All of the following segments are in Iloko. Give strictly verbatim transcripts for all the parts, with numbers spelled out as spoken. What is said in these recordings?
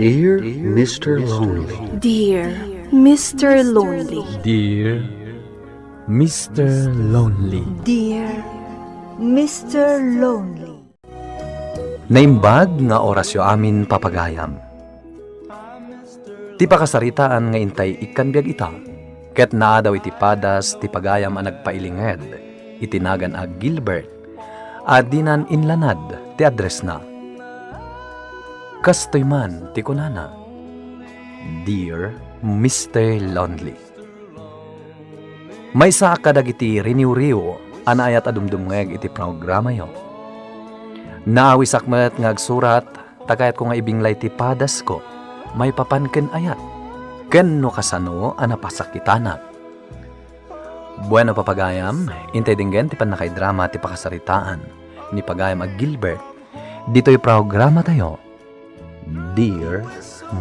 Dear Mister Lonely. Dear Mister Lonely. Dear Mister Lonely. Dear Mister Lonely. Naimbag nga orasyo amin, papagayam. Ti pakasaritaan nga intay ikkan biag ita, ket naadaw iti padas ti pagayam a nagpailinged iti nagan a Gilbert, a dinan inlanad ti addressna. Kastoy man ti kunana, "Dear Mister Lonely." Maysaak kadagiti riniwriw a naayat a dumdumngeg iti programayo. Naawisak met nga agsurat ta kayatko nga ibinglay ti padasko maipapan ken ayat, ken no kasano a napasakitanak. Bueno, papagayam, intay denggen ti pannakaidrama ti pakasaritaan ni pagayam a Gilbert ditoy programatayo, Dear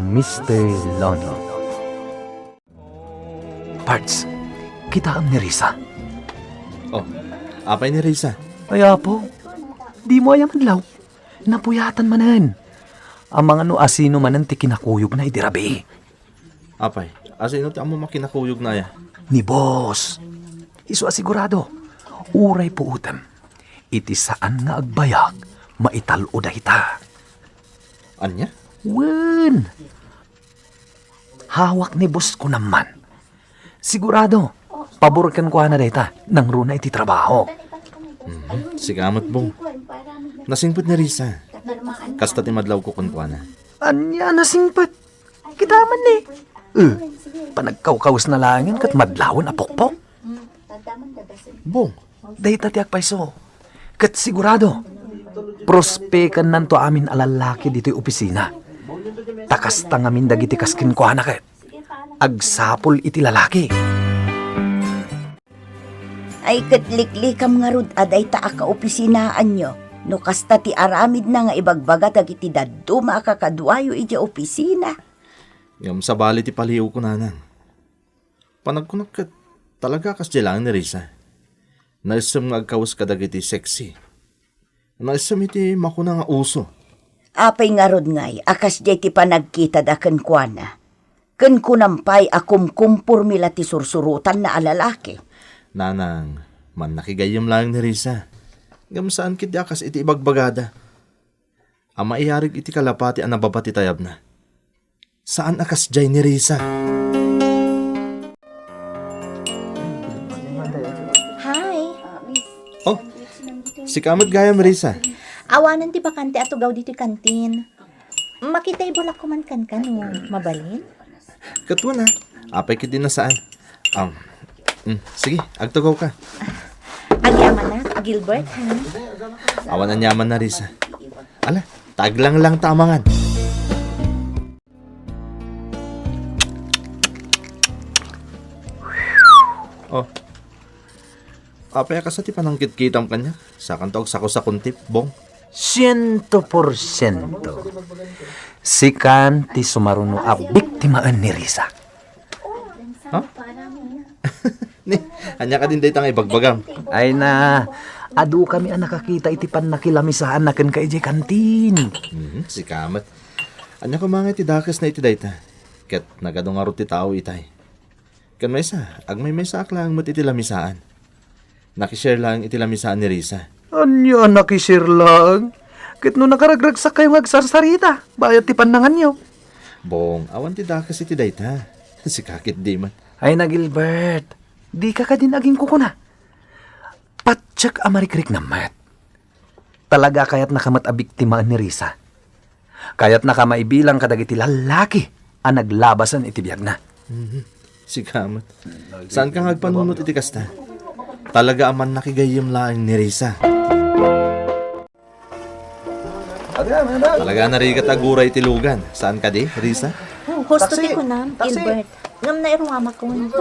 Mister Lonely. Pards, kitaem ni Risa. Oh, apay ni Risa? Ay, Apo, dimo aya madlaw? Napuyatan manen. Amangan no asino manen ti kinakuyogna idi rabii. Apay, asino ti ammom a kinakuyogna aya? Ni Boss. Isu a sigurado. Uray puotem. Iti saan nga agbayag, maital-o dayta. Ania? Wen. Hawak ni Boss ko naman. Sigurado, pabor kenkuana dayta, nangruna iti trabaho. Mhm. Sika met, Bong. Nasingpet ni Risa. Kasta ti madlawko kenkuana. Ania nasingpet? Kita man ni. Eh, panagkawkawes na laengen ket madlawen a pokpok. Bong, dayta ti agpayso. Ket sigurado, prospekannanto amin a lallaki ditoy opisina. Ta kasta ngamin dagiti kas kenkuana ket agsapul iti lalaki. Ay, ket liklikam ngarud a dayta a kaopisinaanyo, no kasta ti aramidna nga ibagbaga dagiti dadduma a kakaduayo idiay opisina. Ngem sabali ti paliwko, nanang. Panagkunak ket, talaga a kasdiay laeng ni Risa. Naessem nga agkawes kadagiti sexy. Naessem iti makuna nga uso. Apay ngarud ngay a kasdiay ti panagkitada kenkuana? Ken kunam pay a kumkumpormi la ti sursurotanna a lalaki. Nanang, mannakigayyem laeng ni Risa. Ngem saan ketdi a kas iti ibagbagada a maiyarig iti kalapati a nababa ti tayabna. Saan a kasdiay ni Risa. Hi! Oh, sika met gayam, Risa. Awanen ti bakante a tugaw ditoy kantin. Makitay bulak ko man kanka no mabalin? Ket wen a, apay ketdi a saan. Um, mm, sige, agtugaw ka. Agyamanak, Gilbert, ha? Awan aniamanna, Risa. Ala, taglanglang ta amangan. Oh. Apay a kasta ti panangkitkitam kaniak? Sakanto agsakusakon ti Bong. Siento porsiento. Sikan ti sumaruno a biktimaen ni Risa. Ha? Ni, ania kadin dayta nga ibagbagam? Ay na, adu kami a nakakita iti pannakilamisaanna kenka idiay kantin. Mhm, sika met. Ania koma nga iti dakesna iti dayta? Ket nagadu ngarud ti tao itay. Ken maysa, agmaymaysaak laeng met iti lamisaan. Nakishare laeng iti lamisaan ni Risa. Ania a nakishare laeng? Ket no nakaragragsakkayo nga agsarsarita, bayat ti pannanganyo. Bong, awan ti dakes iti dayta. Sika ketdi met. Ay na, Gilbert, dika kadin aginkukuna. Patiek a marikriknam met. Talaga a kayatnaka met a biktimaen ni Risa. Kayatnaka maibilang kadagiti lallaki a naglabasen iti biagna. Mhm. Sika met. Saanka nga agpanunot iti kasta? Talaga a mannakigayyem laeng ni Risa. Talaga a narigat a aguray ti lugan. Saan kadi, Risa? Oh, husto ti kunam, Gilbert. Ngem nairuamakon.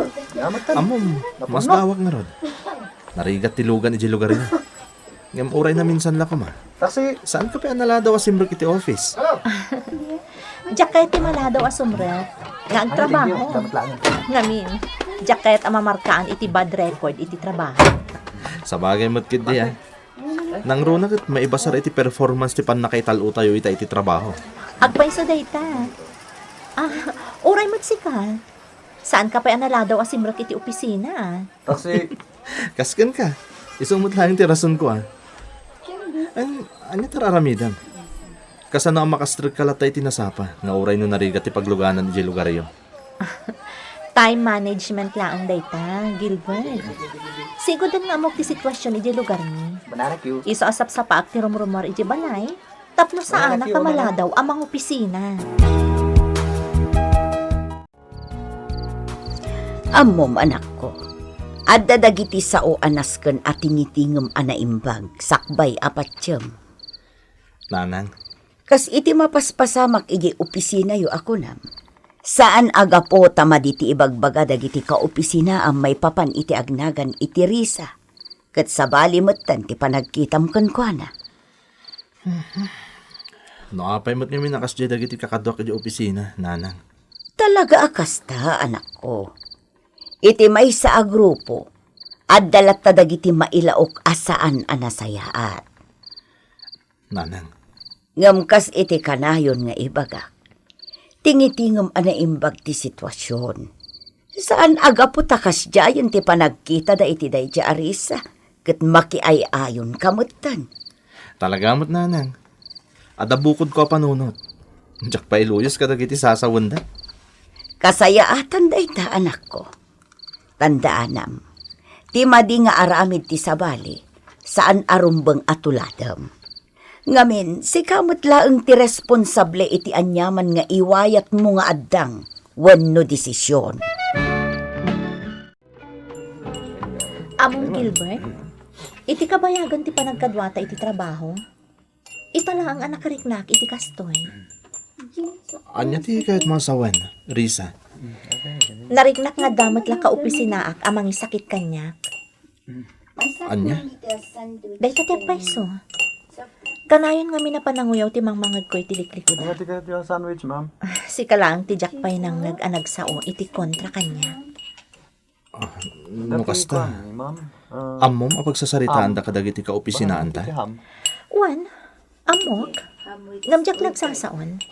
Ammom, masdawak ngarud. Narigat ti lugan idiay lugaryo. Ngem uray naminsan la koma. Taxi! Saanka pay a naladaw a simrek iti office? Diak kayat ti maladaw a sumrek nga agtrabaho. Ngamin, diak kayat a mamarkaan iti bad record iti trabaho. Sabagay met ketdi, ah. Nangruna ket maibasar iti performance ti pannakaital-o tayo ita iti trabaho. Agpayso dayta. Ah, uray met sika. Saan ka pay a naladaw a simrek iti opisina, ah. Taksi. Kasken ka. Isu met laeng ti rason ko, ah. An, ania ti ar-aramidem? Kasano a makastrek ka latta iti nasapa nga uray no narigat ti pagluganan idiay lugaryo? Time management laeng dayta, Gilbert. Sigud nga ammok ti situasion idiay lugarmi. Banana cue. Isu a sapsapaak ti rumrumuar idiay balay, tapno saanak a maladaw a mangopisina. Ammom, anakko, adda dagiti sao a nasken a tingitingem a naimbag sakbay a patiem. Nanang. Kas iti mapaspasamak idiay opisinayo a kunam, saan a gapu ta madi ti ibagbaga dagiti kaopisinaam maipapan iti agnagan iti Risa, ket sabali metten ti panagkitam kenkuana. No apay met ngamin a kasdiay dagiti kakaduak idiay opisina, Nanang? Talaga a kasta, anakko. Iti maysa a grupo, adda latta dagiti mailaok a saan a nasayaat. Nanang. Ngem kas iti kanayon nga ibagak, tingitingem a naimbag ti situasion. Saan a gapu ta kasdiayen ti panagkitada iti daydiay a Risa, ket makiay-ayonka metten. Talaga met, Nanang. Adda bukodko a panunot. Diak pay iluyos kadagiti sasawenda. Kasayaatan dayta, anakko. Tandaanam, ti madi nga aramid ti sabali, saan a rumbeng a tuladem. Ngamin, sika met laeng ti responsable iti aniaman nga iwayatmo nga addang wenno desisyon. Ammom, Gilbert, iti kabayagan ti panagkaduata iti trabaho, ita laeng a nakariknak iti kastoy. Ania ti kayatmo a sawen, Risa? Nariknak nga adda met la kaopisinaak a mangisakit kaniak. Ania? Dayta ti agpayso. Kanayon ngamin a pananguyaw ti mangmangegko iti liklikuda. Ania ti kayatyo a sandwich, ma'am? Ah, sika laeng ti diak pay nangngeg a nagsao iti kontra kaniak. Ah, no kasta, ammom a pagsasaritaanda kadagiti kaopisinaanta? Wen, ammok. Ngem diak nagsasaon.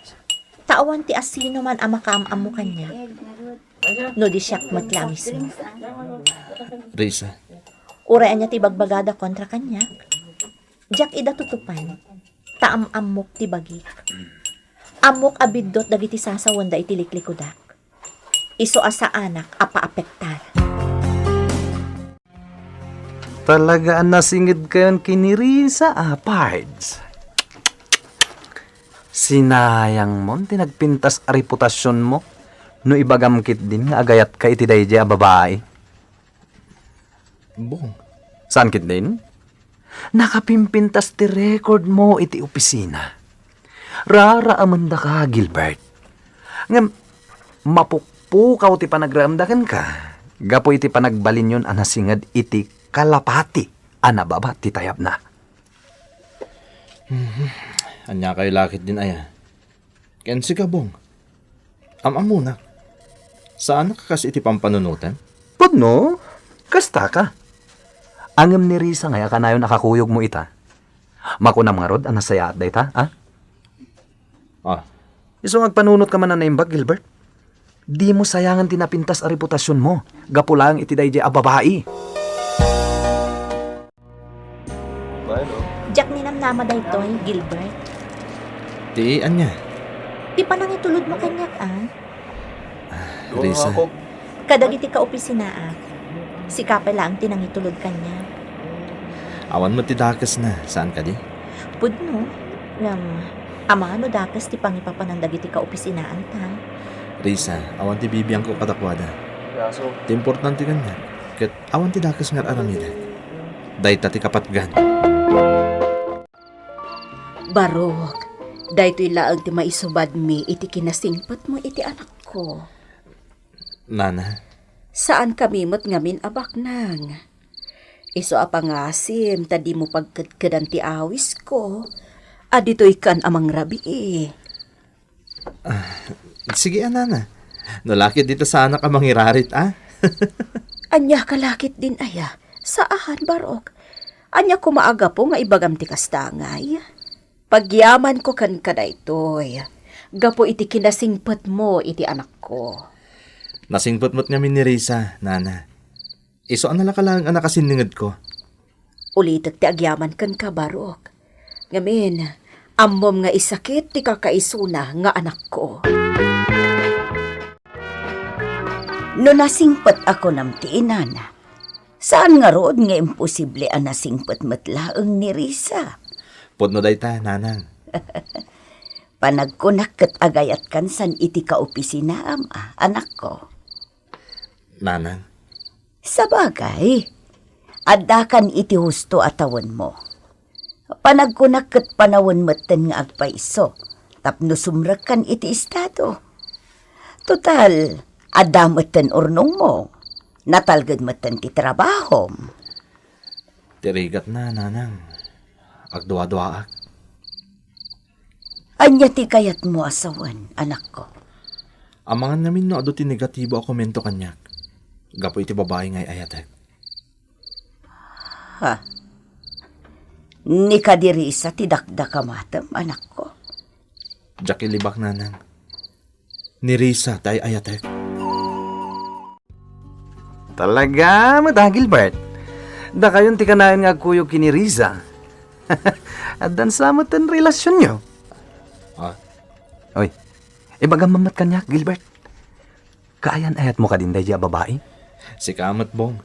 Ta awan ti asinoman a makaam-ammo kaniak. No di siak met la mismo. Risa. Uray ania ti bagbagada kontra kaniak, diak ida tutupan. Ta am-ammok ti bagik. Ammok a biddut dagiti sasawenda iti liklikudak. Isu a saanak a paapektar. Talaga a nasingedkayon ken ni Risa a, Pards. Sinayangmon ti nagpintas a reputasionmo no ibagam ketdin nga agayatka iti daydiay a babai. Bong. Saan ketdin? Nakapimpintas ti record mo iti opisina. Raraamendaka, Gilbert. Ngem, mapukpukaw ti panagraemda kenka gapu iti panagbalinyon a nasinged iti kalapati a nababa ti tayabna. Mhm. Ania kayo la ketdin aya? Ken sika, Bong. Am-ammonak. Saanak a kas iti pampanunotem? Pudno, kastaka. Ngem ni Risa ngay a kanayon a kakuyogmo ita. Makunam ngarud a nasayaat dayta, a? Ah. Isu nga agpanunotka man a naimbag, Gilbert. Dimo sayangen ti napintas a reputasionmo gapu laeng iti daydiay a babai. Diak ninamnama daytoy, Gilbert. Ti ania? Ti panangitulodmo kaniak, a? Ah, Risa. Kadagiti kaopisinaak, sika pay laeng ti nangitulod kaniak. Awan met ti dakesna, saan kadi? Pudno, ngem amangan no dakes ti pangipapanan dagiti kaopisinaanta. Risa, awan ti bibiangko kadakuada. Ti importante kaniak, ket awan ti dakes nga ar-aramidek. Dayta ti kapatgan. Barok, daytoy laeng ti maisubadmi iti kinasingpetmo iti anakko. Nana. Saankami met ngamin a baknang. Isu a pangasim ta dimo pagkedkedan ti awisko, a ditoykan a mangrabii. Ah, sige, a, nana. No la ketdi ta saanak a mangirarit, a? Ania ka la ketdin aya? Saan, Barok. Ania koma a gapu nga ibagam ti kasta, ngay? Pagyamanko kenka daytoy, gapu iti kinasingpetmo iti anakko. Nasingpet met ngamin ni Risa, Nana. Isu a nalaka laeng a nakasinningedko. Ulitek ti agyaman kenka, Barok. Ngamin, ammom nga isakit ti kakaisuna nga anakko. No nasingpet a kunam ti inana, saan ngarud nga imposible a nasingpet met laeng ni Risa? Pudno dayta, Nanang. Panagkunak ket agayatkan san iti kaopisinaam, a, anakko. Nanang. Sabagay, addakan iti husto a tawenmo. Panagkunak ket panawen metten nga agpayso, tapno sumrekkan iti estado. Total, adda metten urnongmo. Natalged metten ti trabahom. Ti rigatna, Nanang. Agduaduaak. Ania ti kayatmo a sawen, anakko? Amangan ngamin no adu ti negatibo a komento kaniak gapu iti babai nga ay-ayatek. Ha? Ni Kadirisa ti dakdakamatem, anakko? Diak ilibak, Nanang. Ni Risa ti ay-ayatek. Talaga met, a, Gilbert. Dakayon ti kanayon nga agkuyog ken ni Risa. Addan sa met ti relasionyo. Ah? Oy, ibagam met kaniak, Gilbert. Kaayan-ayatmo kadin daydi a babai? Sika met, Bong.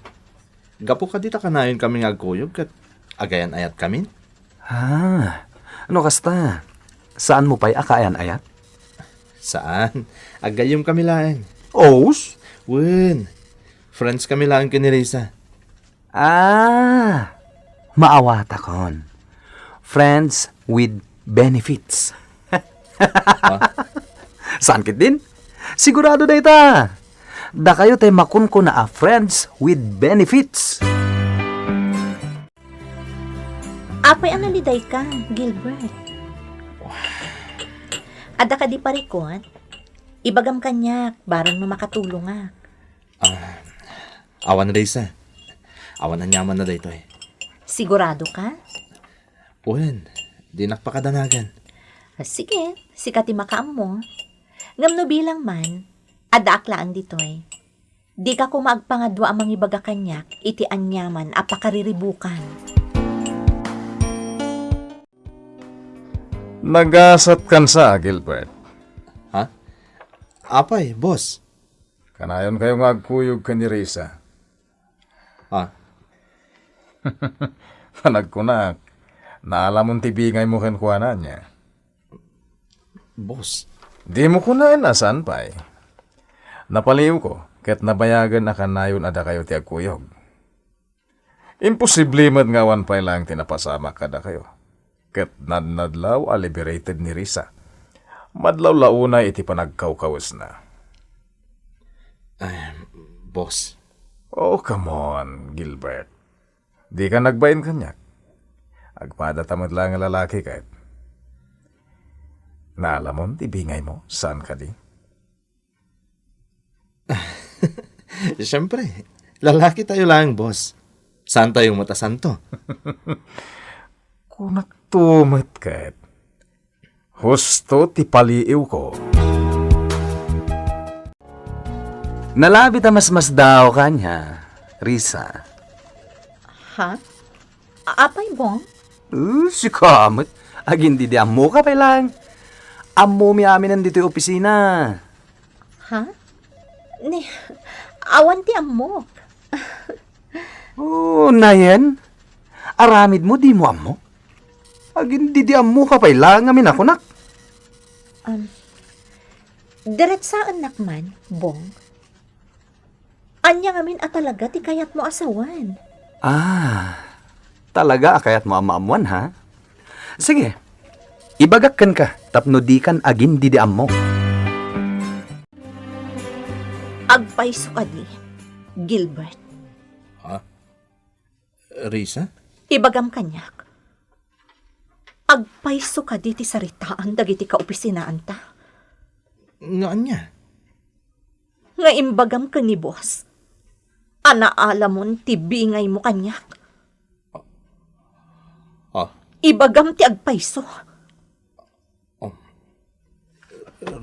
Gapu kadi ta kanayon kami nga agkuyog ket agayan-ayat kami? Ah, no kasta, saanmo pay a kaayan-ayat? Saan. Aggayyem kami laeng. Os? Wen. Friends kami laeng ken ni Risa. Ah, maawatakon. Friends with benefits. Ah? Saan ketdin? Sigurado dayta. Dakayo tay makunkuna a friends with benefits. Apay a nalidayka, Gilbert? Adda kadi parikut? Ibagam kaniak, barang no makatulongak. Ah, awan, Risa. Awan aniamanna daytoy. Sigurado ka? Wen, dinak pakadanagan. Ah, sige, sika ti makaammo. Ngem no bilang man, addaak laeng ditoy. Dika koma agpangadua a mangibaga kaniak iti aniaman a pakariribukan. Nagasatkan sa, Gilbert. Ha? Apay, boss? Kanayonkayo nga agkuyog ken ni Risa. Ah. Panagkunak, naalamon ti bingaymo kenkuana, ania? Boss. Dimo kunaen a saan pay. Napaliiwko, ket nabayagen a kanayon a dakayo ti agkuyog. Imposible met nga awan pay laeng ti napasamak kadakayo. Ket nadnadlaw a liberated ni Risa. Madlawlaw unay iti panagkawkawesna. Ay, boss. Oh, come on, Gilbert. Dika nagbain kaniak. Agpadata met laeng nga lalaki ket. Naalamon ti bingaymo, saan kadi? Siyempre, lalaki tayo laeng, boss. Saan tayo matasanto? Kunakto met ket. Husto ti paliiwko. Nalabit a masmasdaaw kaniak, Risa. Ha? A-, apay, Bong? Eh, sika met. Agin-idi-ammoka pay laeng. Ammomi aminen ditoy opisina. Ha? Ni, awan ti ammok. Oh, nayen? Aramidmo dimo ammo? Agin-idi-ammoka pay laeng a minakunak. Um, diretsaennak man, Bong. Ania ngamin a talaga ti kayatmo a sawen? Ah, talaga a kayatmo a maammoan, ha? Sige, ibagak kenka tapno dikan agin-idi-ammo. Agpayso kadi, Gilbert. Ha? Risa? Ibagam kaniak. Agpayso kadi ti saritaan dagiti kaopisinaanta? Nga ania? Nga imbagam ken ni boss a naalamon ti bingaymo kaniak. Ibagam ti agpayso. Oh,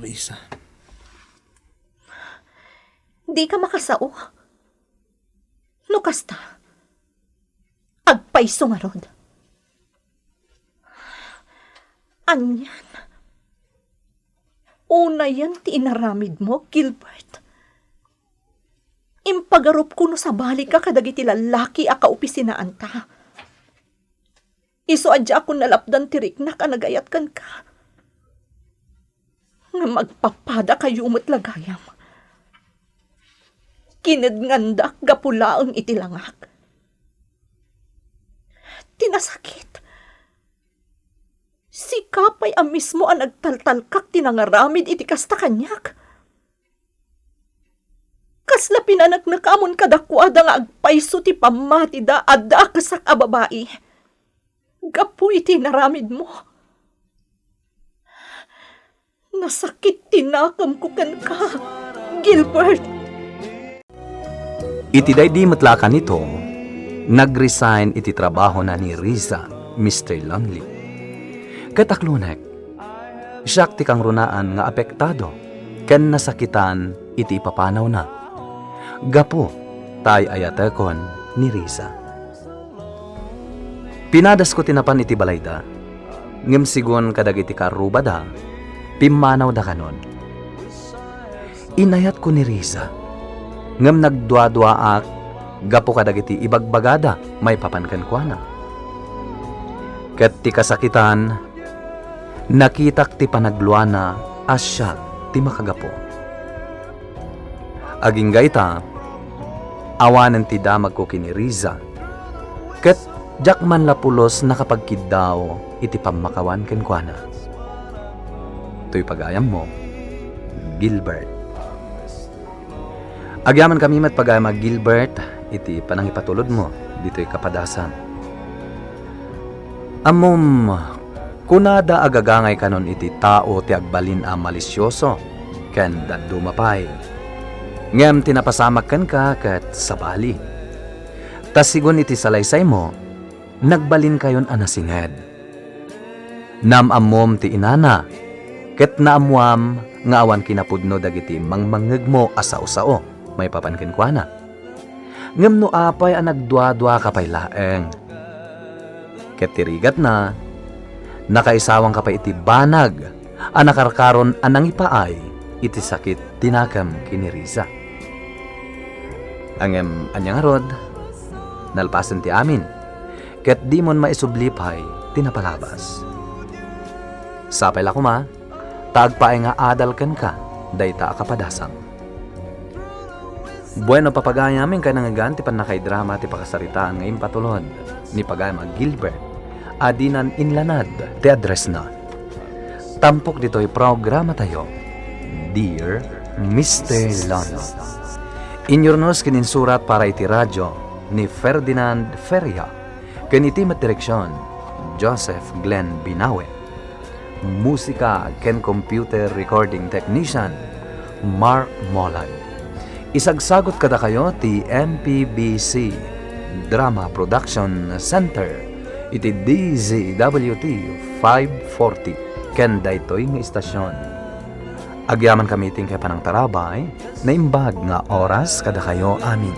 Risa. Di ka makasao. No kasta, agpayso ngarud. Anian? Unayen ti inaramidmo, Gilbert. Impagarupko no sabali ka kadagiti lallaki a kaopisinaanta. Isu a diakon nalapdan ti riknak a nagayat kenka. Ngem agpapadakayo met la gayam. Kinedngandak gapu laeng iti langak. Ti nasakit, sika pay a mismo a nagtaltalkak ti nangaramid iti kasta kaniak. Kasla pinaneknekamon kadakuada nga agpayso ti pammatida a dakesak a babai. Gapu iti inaramidmo, nasakit ti nakemko kenka, Gilbert. Iti daydi met la a kanito, nag-resign iti trabahona ni Riza, Mister Lonely. Ket aklonek, siak ti kangrunaan nga apektado ken nasakitan iti ipapanawna gapu ta ay-ayatekon ni Riza. Pinadasko ti napan iti balayda, ngem sigun kadagiti kaarrubada, pimmanawda kanon. Inayatko ni Riza, ngem nagduaduaak gapu kadagiti ibagbagada maipapan kenkuana. Ket ti kasakitan, nakitak ti panagluana a siak ti makagapu. Agingga ita, awanen ti damagko ken ni Riza, ket diak man la pulos nakapagkiddao iti pammakawan kenkuana. Toy pagayammo, Gilbert. Agyamankami met pagayam a Gilbert iti panangipatulodmo ditoy kapadasam. Ammom, kunada a gagangay kanon iti tao ti agbalin a malisioso ken dadduma pay. Ngem ti napasamak kenka ket sabali. Ta sigun iti salaysaymo, nagbalinkayon a nasinged. Naam-ammom ti inana, ket naammoam nga awan kinapudno dagiti mangmangngegmo a sao-sao maipapan kenkuana. Ngem no apay a nagduaduaka pay laeng? Ket ti rigatna, nakaisawangka pay iti banag a nakarkaron a nangipaay iti sakit ti nakem ken ni Riza. Ngem ania ngarud, nalpasen ti amin, ket dimon maisubli pay ti napalabas. Sapay la koma, ta agpaay nga adal kenka dayta a kapadasam. Bueno, papagayam, inkay nangngegan ti pannakaidrama ti pakasaritaan nga impatulod ni pagayam a Gilbert a dinan inlanad ti addressna. Tampok ditoy programatayo, Dear Mister London. Inyurnos ken insurat para iti radyo ni Ferdinand Feria, ken iti met direksion, Joseph Glenn Binawe. Musika ken computer recording technician, Mark Molag. Isagsagut kadakayo ti M P B C Drama Production Center iti D Z W T five forty ken daytoy nga istasion. Agyamankami ti inkay panangtarabay, naimbag nga oras kadakayo amin.